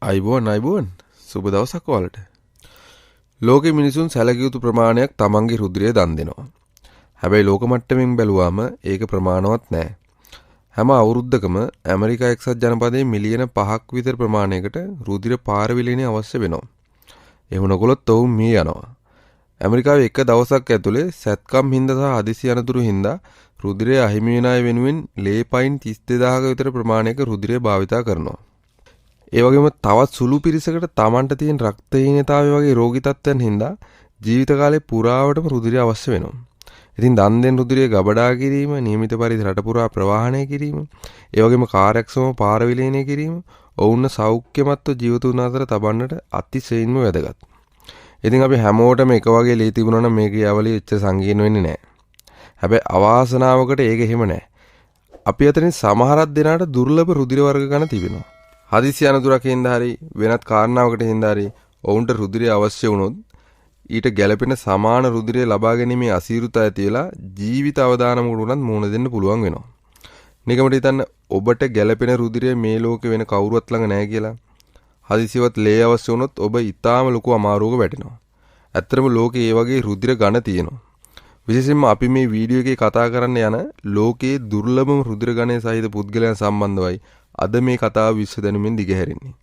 අයිබෝන් අයිබෝන් සුබ දවසක් ඔයාලට. ලෝකෙ මිනිසුන් සැලකිය යුතු ප්‍රමාණයක් තමන්ගේ රුධිරය දන් දෙනවා. හැබැයි ලෝක මට්ටමින් බැලුවාම ඒක ප්‍රමාණවත් නෑ. හැම අවුරුද්දකම ඇමරිකා එක්සත් ජනපදයේ මිලියන 5ක් විතර ප්‍රමාණයකට රුධිර පාරවිලීනය අවශ්‍ය වෙනවා. එහෙම නොකළොත් ඔවුන් මිය යනවා. ඇමරිකාවේ එක දවසක් ඇතුලේ සැත්කම් හින්දා සහ හදිසි අනතුරු හින්දා රුධිරය අහිමි වෙන අය වෙනුවෙන් ලේ පයින් 32,000ක විතර ප්‍රමාණයක රුධිරය භාවිතා කරනවා. ඒ වගේම තවත් සුළු පිරිසකට තමන්ට තියෙන රක්තහීනතාවය වගේ රෝගී තත්ත්වයන් හින්දා ජීවිත කාලය පුරාවටම රුධිරය අවශ්‍ය වෙනවා. ඉතින් දන් දෙන රුධිරය ගබඩා කිරීම, නියමිත පරිදි රට පුරා ප්‍රවාහනය කිරීම, ඒ වගේම කාර්යක්ෂමව පාර විලීනය කිරීම ඔවුන්ව සෞඛ්‍යමත්ව ජීවතුන් අතර තබන්නට අතිශයින්ම වැදගත්. ඉතින් අපි හැමෝටම එක වගේ ලේ තිබුණා නම් මේ ක්‍රියාවලිය එච්චර සංකීර්ණ වෙන්නේ නෑ. හැබැයි අවාසනාවකට ඒක එහෙම නෑ. අපි අතරින් සමහරක් දෙනාට දුර්ලභ රුධිර වර්ග ගණ තිබෙනවා. හදිසි අනතුරක් හින්දා හරි වෙනත් කාරණාවකට හින්දා හරි ඔවුන්ට රුධිරය අවශ්‍ය වුණොත් ඊට ගැළපෙන සමාන රුධිරය ලබා ගැනීමේ අසීරුතා ඇති වෙලා ජීවිත අවදානමකට වුණත් මුහුණ දෙන්න පුළුවන් වෙනවා. නිකමට හිතන්න ඔබට ගැළපෙන රුධිරය මේ ලෝකේ වෙන කවුරුවත් ළඟ නෑ කියලා. හදිසියවත් ලේ අවශ්‍ය වුණොත් ඔබ ඉතාම ලොකු අමාරුවක වැටෙනවා. ඇත්තටම ලෝකේ ඒ වගේ රුධිර ඝන තියෙනවා. විශේෂයෙන්ම අපි මේ වීඩියෝ එකේ කතා කරන්න යන ලෝකයේ දුර්ලභම රුධිර ඝනය සහිත පුද්ගලයන් සම්බන්ධවයි අද මේ කතාව විශ්ව දැනුමින් දිගහැරෙන්නේ.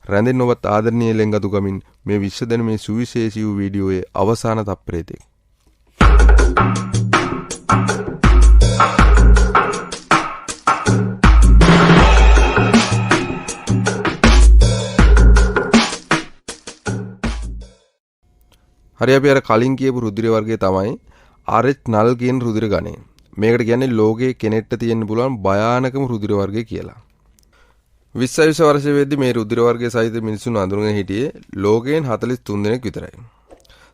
රැඳෙන්න ඔබත් ආදරණීය ලෙන්ගතුකමින් මේ විශ්ව දැනුමේ සුවිශේෂී වූ වීඩියෝයේ අවසාන තප්පරය තෙක්. හරි, අපි අර කලින් කියපු රුධිර වර්ගය තමයි RH නල් කියන රුධිර ගණය. මේකට කියන්නේ ලෝකයේ කෙනෙක්ට තියෙන්න පුළුවන් භයානකම රුධිර වර්ගය කියලා. 20 වර්ෂ වෙද්දී මේ රුධිර වර්ගය සහිත මිනිසුන් අඳුනගෙන හිටියේ ලෝකයෙන් 43 දෙනෙක් විතරයි.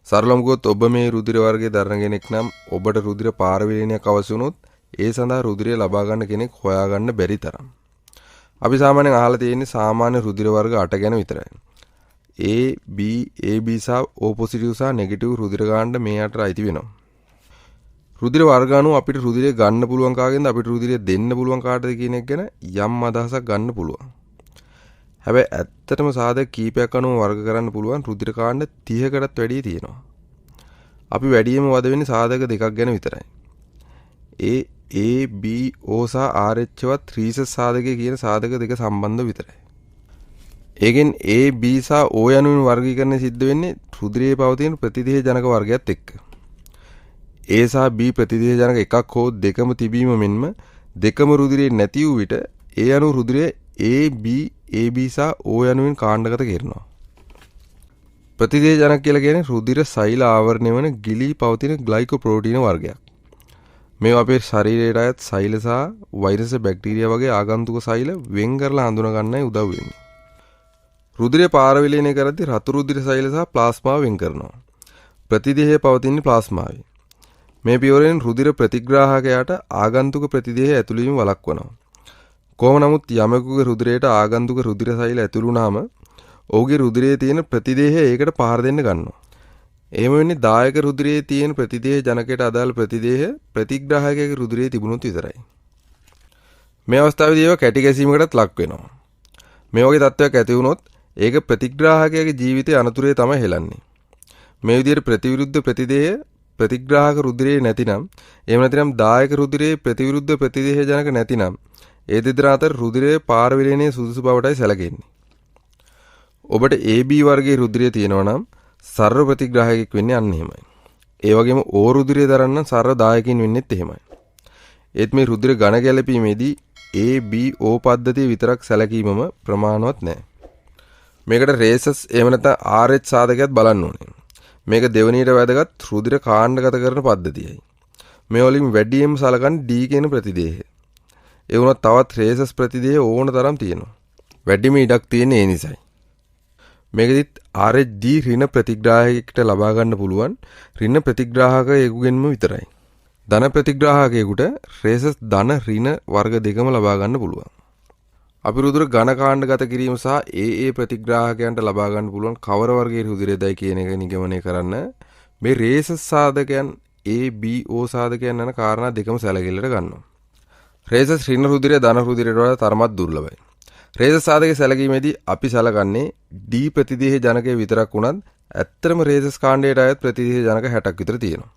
සරලවම කිව්වොත් ඔබ මේ රුධිර වර්ගය දරන කෙනෙක් නම් ඔබට රුධිර පාරවිලීනයක් අවශ්‍ය වුණොත් ඒ සඳහා රුධිරය ලබා ගන්න කෙනෙක් හොයාගන්න බැරි තරම්. අපි සාමාන්‍යයෙන් අහලා තියෙන්නේ සාමාන්‍ය රුධිර වර්ග 8 ගැන විතරයි. A, B, AB සහ O positive සහ නෙගටිව් රුධිර කාණ්ඩ මේ අතර අයිති වෙනවා. රුධිර වර්ග අනුව අපිට රුධිරය ගන්න පුළුවන් කාගෙන්ද අපිට රුධිරය දෙන්න පුළුවන් කාටද කියන එක ගැන යම් අදහසක් ගන්න පුළුවන්. හැබැයි ඇත්තටම සාධක කීපයක් අනුව වර්ග කරන්න පුළුවන් රුධිර කාණ්ඩ 30කටත් වැඩිය තියෙනවා. අපි වැඩියෙන්ම වද වෙන්නේ සාධක දෙකක් ගැන විතරයි. ඒ A, B, O සහ RH වත් රීසස් සාධකය කියන සාධක දෙක සම්බන්ධ විතරයි. ඒකෙන් A, B සහ O යනුවෙන් වර්ගීකරණය සිද්ධ වෙන්නේ රුධිරයේ පවතින ප්‍රතිදේහ ජනක වර්ගයත් එක්ක. A සහ B ප්‍රතිදේහ ජනක එකක් හෝ දෙකම තිබීම මෙන්ම දෙකම රුධිරයේ නැති වූ විට ඒ අනුව රුධිරය A, B, AB සහ O යනුවෙන් කාණ්ඩගත කරනවා. ප්‍රතිදේහ ජනක කියලා කියන්නේ රුධිර සෛල ආවරණය වන ගිලී පවතින ග්ලයිකෝප්‍රෝටීන වර්ගයක්. මේවා අපේ ශරීරයට අයත් සෛල සහ වෛරස, බැක්ටීරියා වගේ ආගන්තුක සෛල වෙන් කරලා හඳුනා ගන්නයි උදව් වෙන්නේ. රුධිරය පාර විලීනය කරද්දී රතු රුධිර සෛල සහ ප්ලාස්මාව වෙන් කරනවා. ප්‍රතිදේහය පවතින්නේ ප්ලාස්මාවේ. මේ පියවරෙන් රුධිර ප්‍රතිග්‍රාහකයාට ආගන්තුක ප්‍රතිදේහය ඇතුළු වීම වළක්වනවා. කොහොම නමුත් යමෙකුගේ රුධිරයට ආගන්තුක රුධිර සෛල ඇතුළු වුණාම ඔහුගේ රුධිරයේ තියෙන ප්‍රතිදේහය ඒකට පහර දෙන්න ගන්නවා. එහෙම වෙන්නේ දායක රුධිරයේ තියෙන ප්‍රතිදේහ ජනකයට අදාළ ප්‍රතිදේහය ප්‍රතිග්‍රාහකයාගේ රුධිරයේ තිබුණොත් විතරයි. මේ අවස්ථාවේදී ඒවා කැටි ගැසීමකටත් ලක් වෙනවා. මේ වගේ තත්ත්වයක් ඇති වුණොත් ඒක ප්‍රතිග්‍රාහකයාගේ ජීවිතයේ අනතුරේ තමයි හෙළන්නේ. මේ විදිහට ප්‍රතිවිරුද්ධ ප්‍රතිදේහය ප්‍රතිග්‍රාහක රුධිරයේ නැතිනම්, එහෙම නැතිනම් දායක රුධිරයේ ප්‍රතිවිරුද්ධ ප්‍රතිදේහ ජනක නැතිනම් ඒ දෙදෙනා අතර රුධිරයේ පාර විලීනයේ සුදුසු බවටයි සැලකෙන්නේ. ඔබට AB වර්ගයේ රුධිරය තියෙනවා නම් සර්ව ප්‍රතිග්‍රාහකයෙක් වෙන්නේ අන්න එහෙමයි. ඒ වගේම O රුධිරය දරන්න සර්ව දායකයින් වෙන්නෙත් එහෙමයි. ඒත් මේ රුධිර ඝන ගැලපීමේදී A, B, O පද්ධතිය විතරක් සැලකීමම ප්‍රමාණවත් නෑ. මේකට රේසස් එහෙම නැත්නම් RH සාධකයක් බලන්න ඕනේ. මේක දෙවනියට වැදගත් රුධිර කාණ්ඩගත කරන පද්ධතියයි. මේ වලින් වැඩියෙන්ම සලකන්නේ D කියන ප්‍රතිදේහය. ඒ වුණත් තවත් රේසස් ප්‍රතිදේහ ඕන තරම් තියෙනවා. වැඩිම ඉඩක් තියෙන්නේ ඒ නිසයි. මේකෙදිත් RH D ඍණ ප්‍රතිග්‍රාහකයෙක්ට ලබා ගන්න පුළුවන් ඍණ ප්‍රතිග්‍රාහකයෙකුගෙන්ම විතරයි. ධන ප්‍රතිග්‍රාහකයෙකුට රේසස් ධන ඍණ වර්ග දෙකම ලබා ගන්න පුළුවන්. අපි රුධිර ඝන කාණ්ඩගත කිරීම සහ ඒ ඒ ප්‍රතිග්‍රාහකයන්ට ලබා ගන්න පුළුවන් කවර වර්ගයේ රුධිරයදයි කියන එක නිගමනය කරන්න මේ රේසස් සාධකයන් A, B, O සාධකයන් යන කාරණා දෙකම සැලකිල්ලට ගන්නවා. රේසස් ඍණ රුධිරය ධන රුධිරයට වඩා තරමක් දුර්ලභයි. රේසස් සාධකයේ සැලකීමේදී අපි සලකන්නේ D ප්‍රතිදේහ ජනකය විතරක් වුණත් ඇත්තටම රේසස් කාණ්ඩයට අයත් ප්‍රතිදේහ ජනක 60ක් විතර තියෙනවා.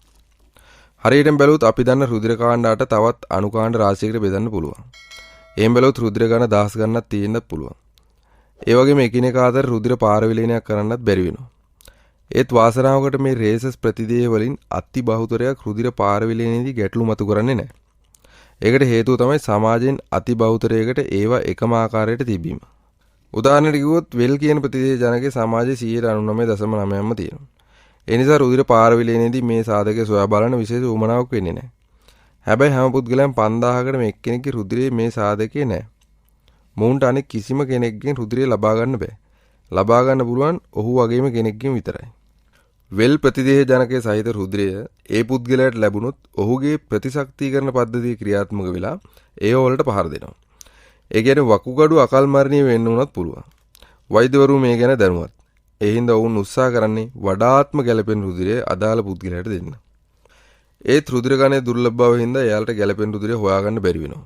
හරියටම බැලුවොත් අපි දන්න රුධිර කාණ්ඩ අට තවත් අණු කාණ්ඩ රාශියකට බෙදන්න පුළුවන්. එහෙම බැලුවොත් රුධිර ගණ දහස් ගණනක් තියෙන්නත් පුළුවන්. ඒ වගේම එකිනෙකා අතර රුධිර පාරවිලීනයක් කරන්නත් බැරි වෙනවා. ඒත් වාසනාවකට මේ රේසස් ප්‍රතිදේහ වලින් අති බහුතරයක් රුධිර පාරවිලීනයේදී ගැටලු මතු කරන්නේ නැහැ. ඒකට හේතුව තමයි සමාජයෙන් අති බහුතරයකට ඒවා එකම ආකාරයට තිබීම. උදාහරණයක් කිව්වොත් වෙල් කියන ප්‍රතිදේහ ජනකේ සමාජයේ 99.9%ක්ම තියෙනවා. ඒ නිසා රුධිර පාරවිලීනයේදී මේ සාධකය සොයා බලන විශේෂ උවමනාවක් වෙන්නේ නැහැ. හැබැයි හැම පුද්ගලයන් 5000කටම එක්කෙනෙක්ගේ රුධිරයේ මේ සාධකය නැහැ. මොවුන්ට අනෙක් කිසිම කෙනෙක්ගෙන් රුධිරය ලබා ගන්න බෑ. ලබා ගන්න පුළුවන් ඔහු වගේම කෙනෙක්ගෙන් විතරයි. වෙල් ප්‍රතිදේහ ජනකයේ සහිත රුධිරය ඒ පුද්ගලයාට ලැබුණොත් ඔහුගේ ප්‍රතිශක්තිකරණ පද්ධතිය ක්‍රියාත්මක වෙලා ඒ වලට පහර දෙනවා. ඒ කියන්නේ වකුගඩු අකල් මරණීය වෙන්න උනත් පුළුවන්. වෛද්‍යවරු මේ ගැන දැනුවත්. ඒ හින්දා ඔවුන් උත්සාහ කරන්නේ වඩාත්ම ගැළපෙන රුධිරය අදාළ පුද්ගලයාට දෙන්න. ඒත් රුධිර ගණයේ දුර්ලභ බව හින්දා එයාලට ගැළපෙන රුධිරය හොයාගන්න බැරි වෙනවා.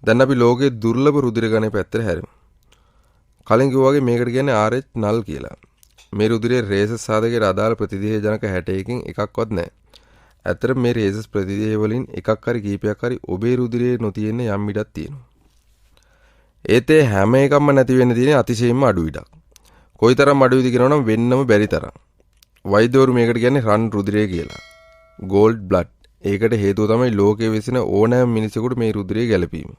දැන් අපි ලෝකයේ දුර්ලභ රුධිර ගණයේ පැත්තට හැරෙමු. කලින් කිව්වා වගේ මේකට කියන්නේ RH නල් කියලා. මේ රුධිරයේ රේසස් සාධකයට අදාළ ප්‍රතිදේහ ජනක 61කින් එකක්වත් නැහැ. ඇත්තටම මේ රේසස් ප්‍රතිදේහ වලින් එකක් හරි කීපයක් හරි ඔබේ රුධිරයේ නොතියෙන යම් ඉඩක් තියෙනවා. ඒත් ඒ හැම එකක්ම නැති වෙන්න තියෙන අතිශයින්ම අඩු ඉඩක්. කොයිතරම් අඩුයිද කියනවා නම් වෙන්නම බැරි තරම්. වෛද්‍යවරු මේකට කියන්නේ රන් රුධිරය කියලා. Gold blood. ඒකට හේතුව තමයි ලෝකයේ වෙසෙන ඕනෑම මිනිසෙකුට මේ රුධිරය ගැලපීම.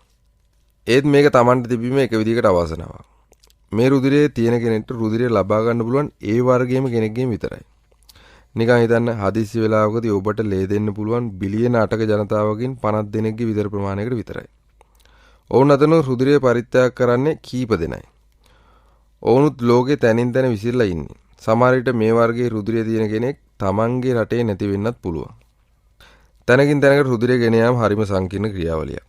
ඒත් මේක Tamanට තිබීම එක විදිහකට අවසනාවක්. මේ රුධිරයේ තියෙන කෙනෙක්ට රුධිරය ලබා ගන්න පුළුවන් ඒ වර්ගයේම කෙනෙක්ගෙන් විතරයි. නිකන් හිතන්න හදිස්සි වෙලාවකදී ඔබට ලේ දෙන්න පුළුවන් බිලියන 8ක ජනතාවකින් 50 දෙනෙක්ගේ විතර ප්‍රමාණයකට විතරයි. ඔවුන් අතන රුධිරය පරිත්‍යාග කරන්නේ කීප දෙනයි. ඔවුනුත් ලෝකේ තැනින් තැන විසිරලා ඉන්නේ. සමහර විට මේ වර්ගයේ රුධිරය තියෙන කෙනෙක් Tamanගේ රටේ නැති වෙන්නත් පුළුවන්. තැනකින් තැනකට රුධිරය ගෙන යාම හරිම සංකීර්ණ ක්‍රියාවලියක්.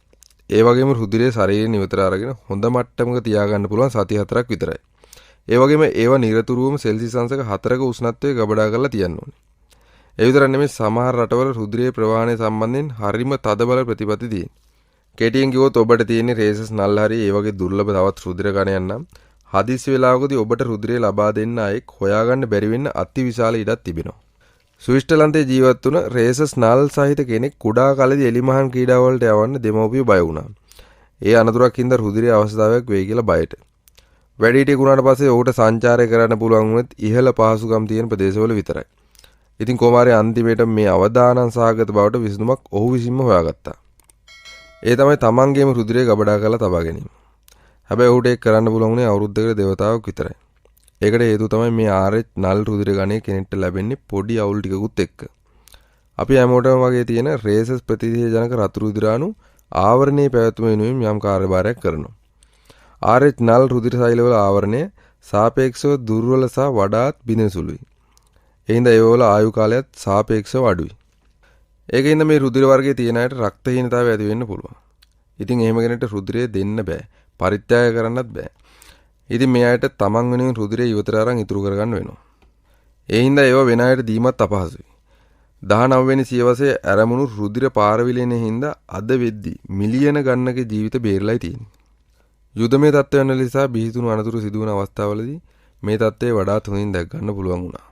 ඒ වගේම රුධිරය ශරීරයෙන් ඉවතට අරගෙන හොඳ මට්ටමක තියාගන්න පුළුවන් සති 4ක් විතරයි. ඒ වගේම ඒවා නිරතුරුවම සෙල්සියස් අංශක 4ක උෂ්ණත්වයේ ගබඩා කරලා තියන්න ඕනේ. ඒ විතරක් නෙමෙයි සමහර රටවල රුධිරයේ ප්‍රවාහනය සම්බන්ධයෙන් හරිම තදබල ප්‍රතිපත්ති තියෙනවා. කෙටියෙන් කිව්වොත් ඔබට තියෙන්නේ රේසස් නල් හරි ඒ වගේ දුර්ලභ තවත් රුධිර ගණයක් නම් හදිසි වෙලාවකදී ඔබට රුධිරය ලබා දෙන්න අයෙක් හොයාගන්න බැරි වෙන්න අතිවිශාල ඉඩක් තිබෙනවා. ස්විට්සර්ලන්තයේ ජීවත් වුණ රේසස් නල් සහිත කෙනෙක් කුඩා කාලේදී එලිමහන් ක්‍රීඩාවලට යවන්න දෙමව්පියෝ බය වුණා. ඒ අනතුරක් හින්දා රුධිරයේ අවශ්‍යතාවයක් වෙයි කියලා බයට. වැඩිහිටියෙකු වුණාට පස්සේ ඔහුට සංචාරය කරන්න පුළුවන් වුණත් ඉහළ පහසුකම් තියෙන ප්‍රදේශවල විතරයි. ඉතින් කොහොම හරි අන්තිමේට මේ අවදානම් සහගත බවට විසඳුමක් ඔහු විසින්ම හොයාගත්තා. ඒ තමයි තමන්ගේම රුධිරය ගබඩා කරලා තබා ගැනීම. හැබැයි ඔහුට ඒක කරන්න පුළුවන් වුණේ අවුරුද්දකට දෙවතාවක් විතරයි. ඒකට හේතුව තමයි මේ RH නල් රුධිර ගණයේ කෙනෙක්ට ලැබෙන්නේ පොඩි අවුල් ටිකකුත් එක්ක. අපි හැමෝටම වගේ තියෙන රේසස් ප්‍රතිදේහ ජනක රතු රුධිරාණු ආවරණයේ පැවැත්ම වෙනුවෙන් යම් කාර්යභාරයක් කරනවා. RH නල් රුධිර සෛලවල ආවරණය සාපේක්ෂව දුර්වල සහ වඩාත් බිඳෙන සුළුයි. ඒ හින්දා ඒවල ආයු කාලයත් සාපේක්ෂව අඩුයි. ඒක හින්දා මේ රුධිර වර්ගයේ තියෙන අයට රක්තහීනතාවය ඇති වෙන්න පුළුවන්. ඉතින් එහෙම කෙනෙක්ට රුධිරය දෙන්න බෑ. පරිත්‍යාග කරන්නත් බෑ. ඉතින් මේ අයට තමන් වෙනුවෙන් රුධිරය ඉවතට අරන් ඉතුරු කරගන්න වෙනවා. ඒ හින්දා ඒවා වෙන අයට දීමත් අපහසුයි. 19 වෙනි සියවසේ ඇරමුණු රුධිර පාරවිලෙන හින්දා අද වෙද්දි මිලියන ගණනක ජීවිත බේරලායි තියෙන්නේ. යුදමය තත්ත්වයන් නිසා බිහිසුණු අනතුරු සිදුවන අවස්ථාවලදී මේ තත්ත්වය වඩාත් හොඳින් දැක් ගන්න පුළුවන් වුණා.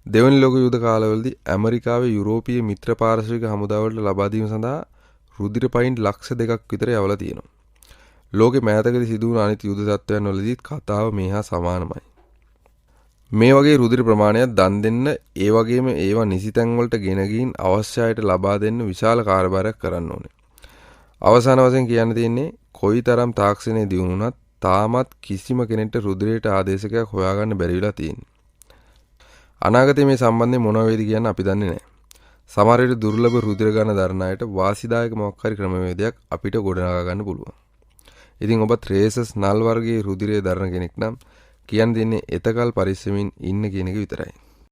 දෙවනි ලෝක යුද කාලවලදී ඇමරිකාවේ යුරෝපීය මිත්‍ර පාර්ශ්වික හමුදාවලට ලබා දීම සඳහා රුධිර පයින්ට් ලක්ෂ 2ක් විතර යවලා තියෙනවා. ලෝකෙ මෑතකදී සිදු වුණු අනිත් යුද තත්ත්වයන් වලදීත් කතාව මේ හා සමානමයි. මේ වගේ රුධිර ප්‍රමාණයක් දන් දෙන්න, ඒ වගේම ඒවා නිසි තැන් වලට ගෙන ගිහින් අවශ්‍ය අයට ලබා දෙන්න විශාල කාර්යභාරයක් කරන්න ඕනේ. අවසාන වශයෙන් කියන්න තියෙන්නේ කොයිතරම් තාක්ෂණය දියුණු වුණත් තාමත් කිසිම කෙනෙක්ට රුධිරයට ආදේශකයක් හොයාගන්න බැරි වෙලා තියෙන්නේ. අනාගතයේ මේ සම්බන්ධයෙන් මොනවා වේද කියන්න අපි දන්නේ නැහැ. සමහර විට දුර්ලභ රුධිර ගණ දරන අයට වාසිදායක මොකක් හරි ක්‍රමවේදයක් අපිට ගොඩනගා ගන්න පුළුවන්. ඉතින් ඔබත් රේසස් නල් වර්ගයේ රුධිරය දරන කෙනෙක් නම් කියන්න දෙන්නේ එතකල් පරිස්සමින් ඉන්න කියන එක විතරයි.